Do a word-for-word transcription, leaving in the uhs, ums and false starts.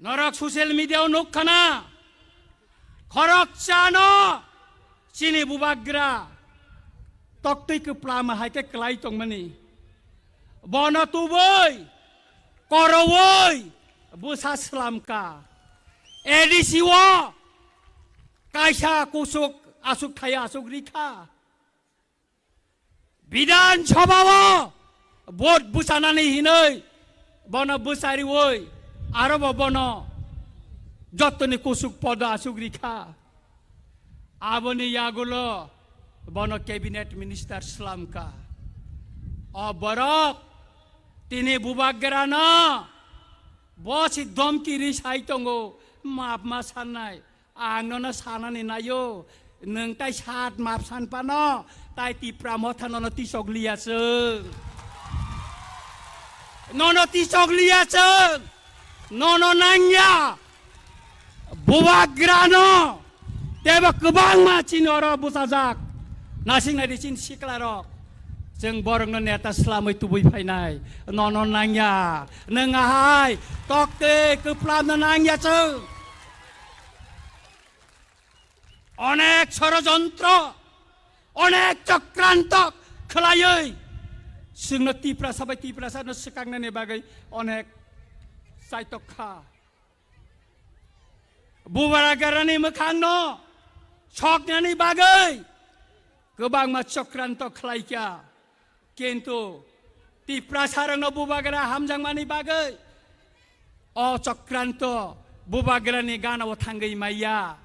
Norok social media o nuk khana, khoroksa no chini bubagra toktwi kwplama hai khe kwlai tongmani. Bono tubui, korowoi, bwsa slamka. A D C o kaisa kusuk asuk thaya asuk rikha. Bidhan Sabha o vote bwchanani hinwi bono bwchariwi aro bo bono jottoni kusuk podo asuk rikha. Aboni yagulo bono cabinet minister slamka. O borok tini bubagrano bo si domki ri sai tongo, map ma sannai. Ang nono sanani naio, nwng tai sat map san pano, tai Tipra Motha nono tisok liya chwng. Nono tisok liya chwng. Nono nangya. Bubagrano. Tebo kwbangma chini oro bwsajak. Nasing nai di chini siklarok. Chwng borokno neta slamwi tubui phainai. Nono nangya. Nwng ahai. Tokte kwplamno nangya chwng. Onek sorojontro, onek chokranto khwlaiwi chwngno Tiprasa bai Tiprasano swkangnani bagwi onek chaitok kha. Bubagrani mwkhangno soknani bagwi kwbangma chokranto khlaikha. Kintu Tiprasarokno bubagra hamjakmani bagwi o chokranto bubagrani ganao thangwi maya.